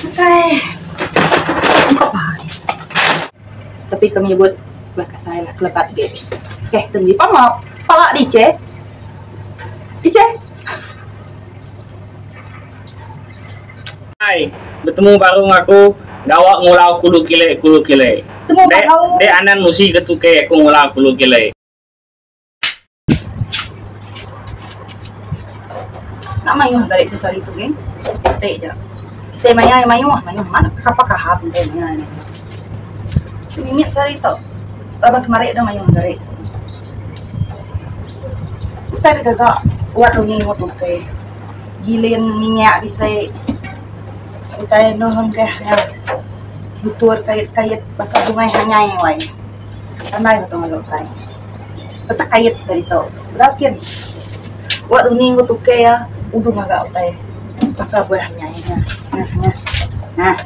Ukai. Engka pai. Tapi kami nyebut bah kasai lah kelebat ge. Okey, temu pama. Pala di che. Di che. Hai, betemu baru enggau aku gawa ngulau kulu kile kulu kile. Temu Dek baru. dek anan musi ke tukey aku ngulau kulu kile. Nak mayuh gari tu sehari tu geng. Tek je. Tek maya yang mayuh, mayuh mana kapa kahap tek maya ni. Mimit sehari tu. Laban kemari dah mayuh gari. Utai ke gaga wat rumi ngut utai. Gilin minyak bisi utai anu hengkeh nya. Butur kait-kait baka bungai hanyai wai. Pandai betul ngaga utai. Petak kait tadi tu. Berakin. Buat runding ku tukey iya udu ngaga utai baka buah nyai nya. Nah nya. Nah.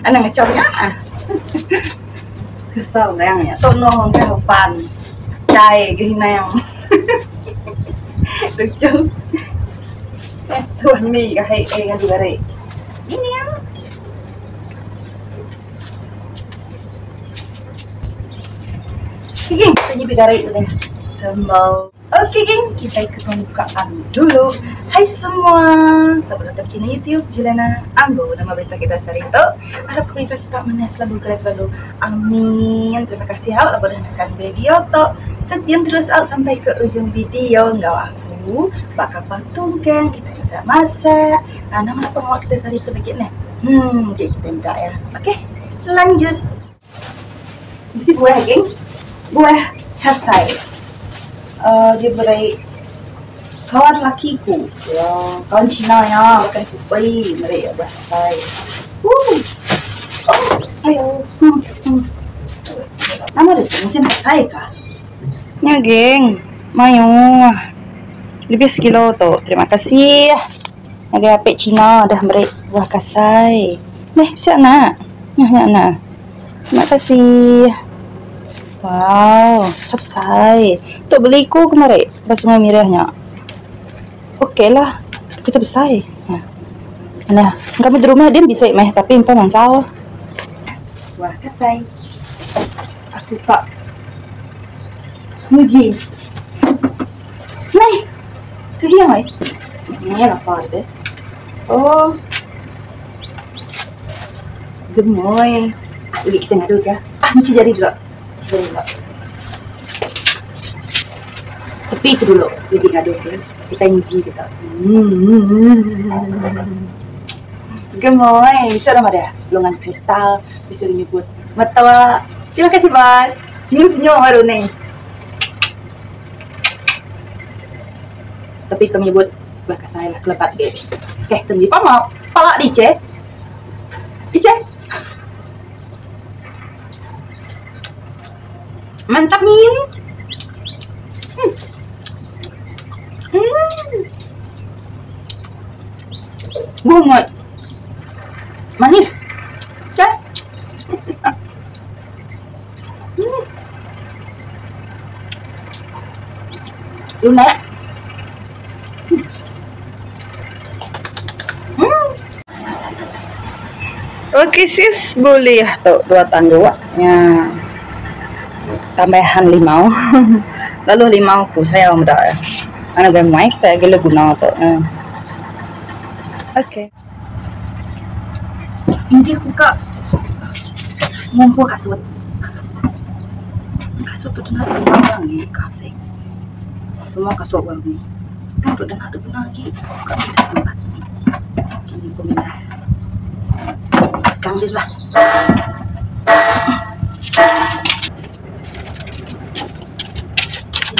Anang ngachau nya. Kesal orang nya. Tu noh engkah upan. Chai gehinang. Lucu. Eh, tuan mi gahi eh ngadu gari. Ini ya. Okey geng, kita nyebut garik tu deh. Tembau. Okey geng, kita ke pembukaan dulu. Hai semua, selamat datang di channel YouTube Juliana Ambo. Nama berita kita hari itu, harap berita kita mana selalu gerai selalu. Amin. Terima kasih awak lepas dah nonton video tu. Stay tune terus out sampai ke ujung video enggau aku. Bak kapal tungkang kita masak-masak. Ah, nama apa awak kita sehari tu lagi neh? Hmm, jek kita minta ya. Okey, lanjut. Isi buah geng. Buah kasai. Uh, dia beri kawan laki ku. Ya, kawan Cina ya, bukan kupi, beri ya buah kasai. Uh. Oh, ayo. Hmm, hmm. Nama dia tu musim kasai kah? Nya geng, mayuh. Lebih sekilo tu. Terima kasih. Ngagai apek Cina dah meri buah kasai. Neh, bisa nak. Nah, nya nak. Terima kasih. Wow, besar-besar. Tu beli ku kemari ba Sungai Mirah nya. Okey lah. Kita besar. Nah. Nah, kami di rumah din bisi meh tapi empai mansau. Buah kasai. Aku ka nguji. Neh. Kehia ai. Ni lapa deh. Oh. Gemoy. Ah, uli kita ngadu ka. Ah, mesti jadi dulu. Mesti jadi dulu. Tepi ke dulu lagi ngadu ke. Kita nguji kita. Hmm. Gemoy. Bisa nama dia. Longan kristal. Bisa menyebut. Mata. Terima kasih, bos. Senyum-senyum baru ni. Tapi kami nyebut bah kasai lah kelebat ge. Okey, temu pama. Pala di ce. Di ce. Mantap min. Hmm. Hmm. Bungut. Manis. Cek. Hmm. Lunak. Hmm. Okey sis, boleh ya tu dua tangguaknya. Tambahan limau. Lalu limau ku sayau meda ya. Ana gai mai kita gila guna tu. Hmm. Okey. Ini aku ka ngumpul kasut. Kasut tu dah ada ni kasih. Semua kasut baru ni. Kan tu dah ada guna lagi. Buka pindah tempat. Ini aku pindah. Kang dia lah.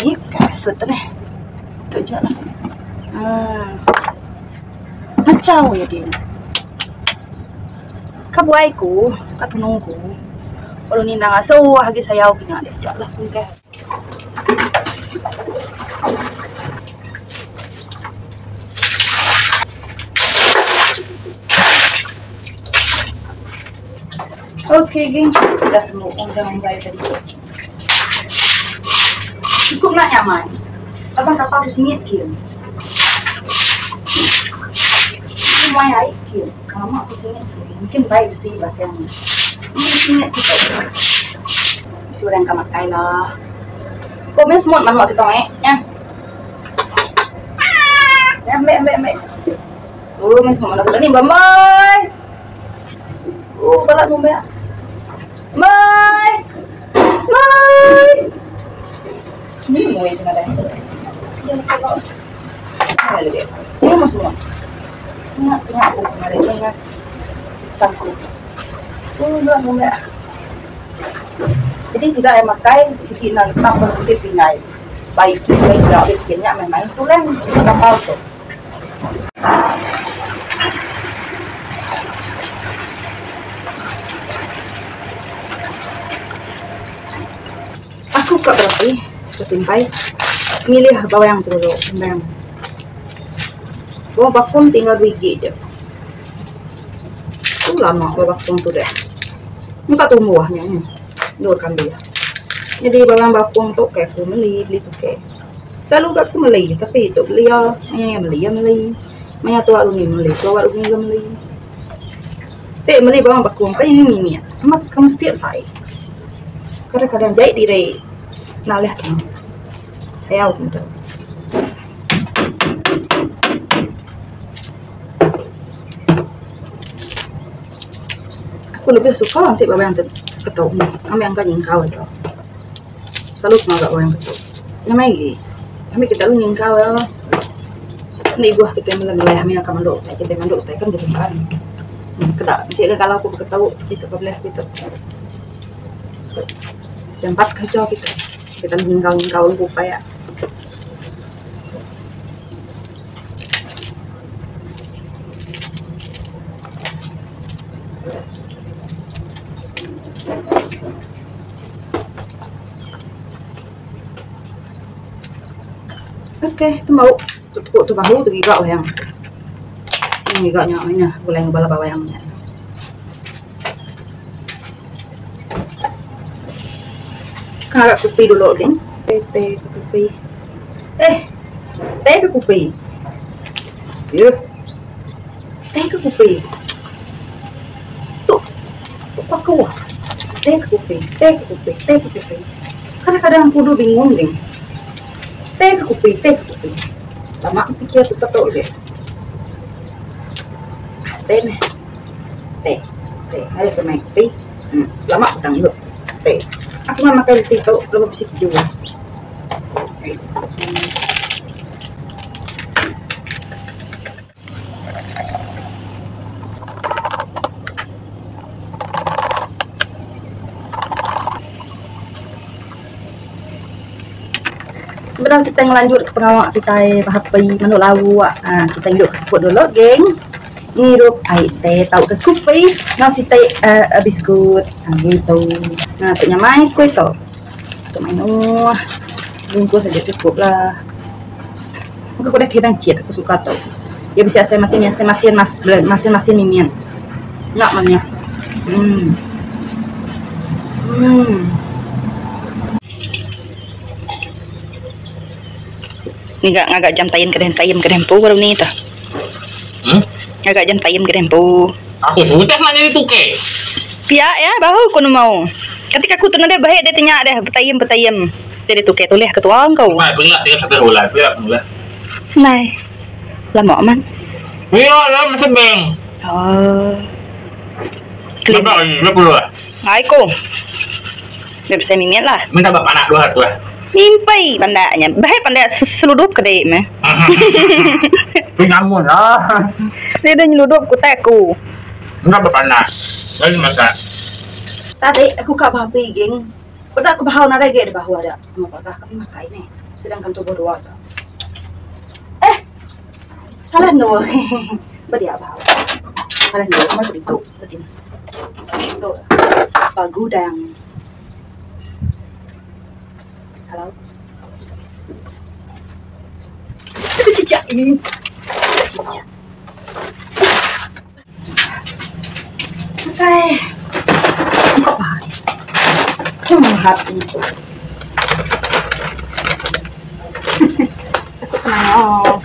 Ini kasut tu ni. Tu je lah. Ah. Ngachau iya din. Ka buai ku, ka tunung ku. Lalu ninang asuh agi sayau ke nya deh ja lah engkeh. Okey geng, dah temu undang bai tadi. Cukup nak nyaman. Abang kapal aku singit ke. muai ai kin. Lama aku singit mungkin bai bisi batang. Meh singit ku tu. Bisi orang ka makai lah. Ko meh semut manuk kita eh. Nya. Ya ambil ambil ambil. Oh meh semut manuk kita ni bambai. Oh balak ngumbai. Mai. Mai. Ni mui tu nadai. Dia kalau Ini mah semua. Ingat tengok aku kemarin ingat tangku. Oh, dah ngumbai. Jadi sida iya makai sigi enda netap ba siti pinggai. Baik kin baik enda bikin nya meh main tulang kapal tu. Aku ka berapi ke timpai milih bawang tu dulu endang. Bawang bakung tinggal dua igi je. Tu lama bawang bakung tu deh. Muka tumbuh nya nya. Endur kambih. Nyadi bawang bakung tu kai aku meli beli tukey. Selalu ga aku meli tapi tu beli iya maya iya meli iya meli. Maya tuak rumi meli tuak rumi ga meli. Ti meli bawang bakung kai mih mimit. Amat mesti besai. Kadang-kadang jai diri nalih tu. Sayau ku meda. Aku lebih suka enti bawang tu ketu ambi angka nyingkau aja. Selalu ku ngaga bawang ketu. Nyamai agi. Ambi kita lalu nyingkau iya. Enda ibuh kita meleh-meleh mih akan mandu utai kita mandu utai kan besimpan. Keda bisi ga kalau ku beketu tapi tu beleh ku tu. Jampat kerja kita. Kita nyingkau-nyingkau lalu upai. Okey, tu mau tu tu bahu tu giga wayang. Ngiga nya nya gulai enggau bala bawang nya. Ka kopi dulu gin. Teh teh ke kopi. Eh teh ke kopi. Yuh. Teh ke kopi. Tu tu aku. Teh ke kopi, teh ke kopi, teh ke kopi. Kadang-kadang aku dulu bingung gin. Teh ke kopi, teh ke kopi. Lama aku pikir tu ketu je. Teh meh. Teh. Teh. Hari ke mai kopi. Hmm. Lama petang dulu. Teh. Aku mah makai roti tu lalu bisi keju. Sebedau kitai ngelanjut ke pengawa kitai behapi menu lauk aaa kitai ngirup ke seput dulu geng. Ngirup ai teh tauka kupi enggau siti aaa biskut aaa gitu. Haa tu nyamai kuih tu. Tu mayuh bungkus aja cukup lah. Aku udah kira cit aku suka tu. Iya bisi asai masin masin masin masin masin mimit. Nya meh nya. Emm. Emm. Ngiga ngaga jam taim kedeh taim kedeh empu baru ni tah. Hmm? Ngaga jam taim kedeh empu. Aku sudah nak jadi tukey. Pia ya bahu ku nemu. Ketika aku tu nadai baik dia tanya deh betayem betayem. Jadi tukey tulih ketua kau. Mai pula dia satu bulan pula pula. Nai. Lama amat. Iya lah masa bank. Oh. Berapa lagi? Berapa lah? Ai ko. Dia besai mimit lah. Minta bapak anak dua tu lah. Mimpi pandaknya. Baik pandak seludup ke dek meh. Pengamun lah. Dia dah nyeludup ku tak aku. Minta bapak anak. Lagi masak. Tadi aku ka babi geng. Peda aku bahau nadai ge da bahu ada. Nama pagah kami makai neh. Sedangkan tubuh dua tu. Eh. Salah endur. Ba dia bahau. Salah endur meh ku ditu. Tu. Ba gudang. Hello. Itu cicak ini. Cicak. Makai. Apa? Cuma hati. Aku tenang.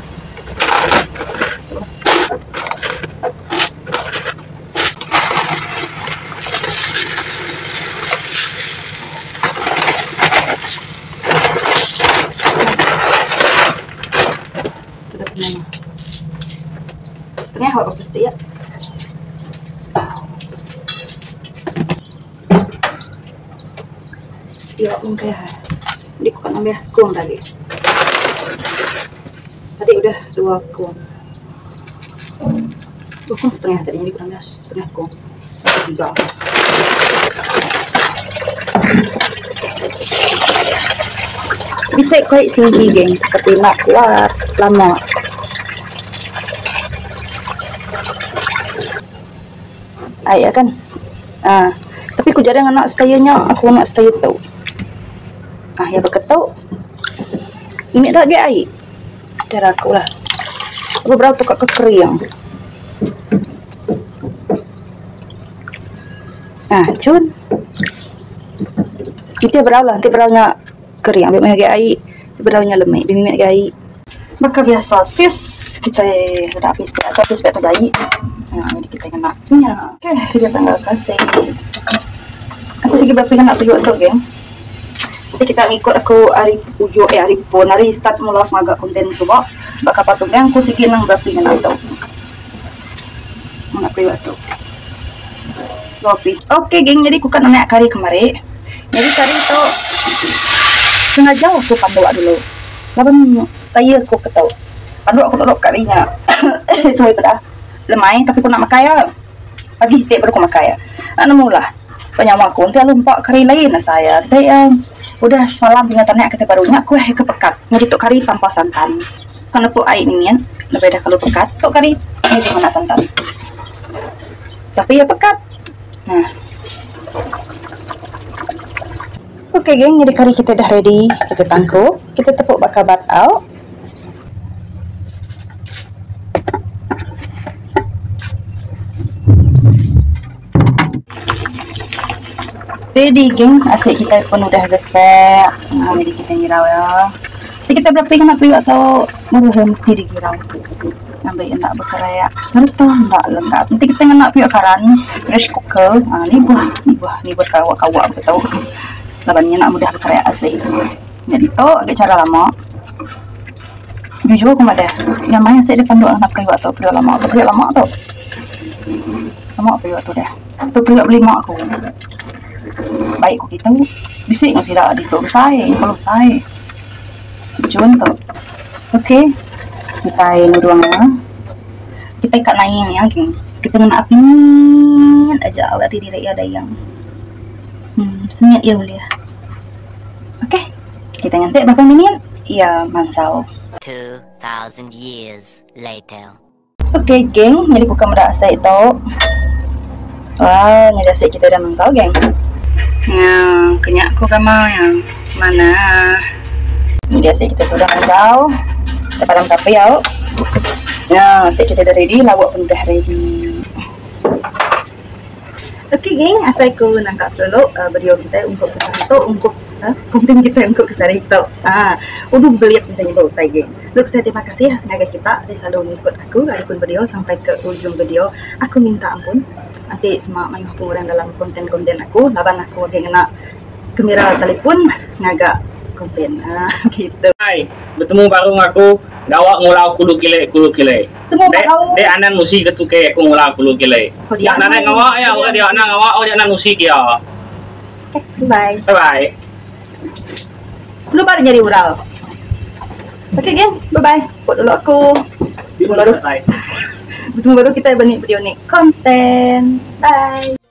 Setengah awak berapa ya. Iya, mungkin ya. Jadi aku kan ambil sekung tadi. Tadi udah dua kung. Dua kung setengah tadi, jadi kurang setengah kung. Tiga. Bisa koi singki geng, tapi nak kuat lama. Ai ya kan. Ah, tapi ku jarang anak stylenya, aku nak style tu. Ah, ya beketuk. Mimit dak ge ai. Cara aku lah. Aku berapa tukar ke kering. Ah, cun. Nanti berau lah, nanti beraunya kering. Ambil lagi ai, beraunya lemik, mimit lagi ai. Baka biasa sis, kita udah habis dah, habis bet bayi. Nah, jadi kita kena nya. Okay, kita tanggal kasih. Aku sigi berapa nak periuk tu, geng. Jadi kita ngikut aku hari ujuk eh hari pun hari start mula ngaga konten suba. Baka patut geng aku sigi nang berapa kena tu. Nak periuk tu. Sloppy. Okay, geng, jadi aku kan nak kari kemari. Jadi kari tu sengaja aku panduk dulu. Laban saya aku ketau. Panduk aku duduk kat minyak. Sorry pada lemai tapi aku nak makan ya. Pagi sikit baru aku makan ya. Nak nemu lah. Penyawa aku nanti lalu empat kari lain lah saya. Nanti udah semalam dengan tanya kita barunya aku ke pekat. Jadi tok kari tanpa santan. Kena tu air ni kan. Lebih dah kalau pekat tok kari ni dengan santan. Tapi ya pekat. Nah. Okey geng, jadi kari kita dah ready. Kita tangkup, kita tepuk bakar bat out. Steady geng, asyik kita pun udah gesek. Nah, jadi kita ngirau ya. Jadi kita berapa kena periuk atau muruh mesti digirau. Sampai nak berkerayak serta nak lengkap. Nanti kita nak periuk karan, rice cooker. Ha, ni buah, ni buah, ni buat kawak-kawak betul. Labannya nak mudah berkerayak asyik. Jadi tu agak cara lama. Jujur aku dah. Yang main asyik depan dua nak periuk tu, periuk lama tu, periuk lama tu. Lama periuk tu dah. Tu periuk beli mak aku. Baik ku kita. Bisik ngau sila di tu besar, kalau besar. Cun tu. Okey. Kita nuduang ya. Kita ikat naik ya, geng. Kita nak api aja awak diri ada yang. Sengit ya boleh. Okey. Kita ngantik berapa minit? Ya, mansau. 2000 years later. Okey, geng, jadi buka merak saya tu. Wah, ni rasa kita dah mansau, geng. Ya, kenyak aku kama ya. Mana? Ni rasa kita tu dah mansau. Kita padam api ya. Ya, asyik kita dah ready, lawak pun dah ready. Okey, geng, asal aku nangkap dulu video kita untuk kesari tu, untuk konten kita untuk kesari tu. Udah beliat tentang bau tai, geng. Lalu saya terima kasih ya ngagai kita dia selalu ngikut aku walaupun video sampai ke ujung video. Aku minta ampun. Nanti semua mayuh orang dalam konten-konten aku, laban aku lagi ngena kamera telefon ngagak konten. Gitu. Hai, bertemu baru aku gawak ngulau kulu kile kulu kile. Temu baru. Dek anan musi ketuke aku ngulau kulu kile. Oh, dia Dia anan ngawak ya, oh, dia anan ngawak, oh, dia anan musi kia. Okay, bye. Bye bye. Lu baru nyari ural. Okey, geng, bye bye. Buat dulu aku. Bertemu baru. Bertemu baru kita balik video ni konten. Bye.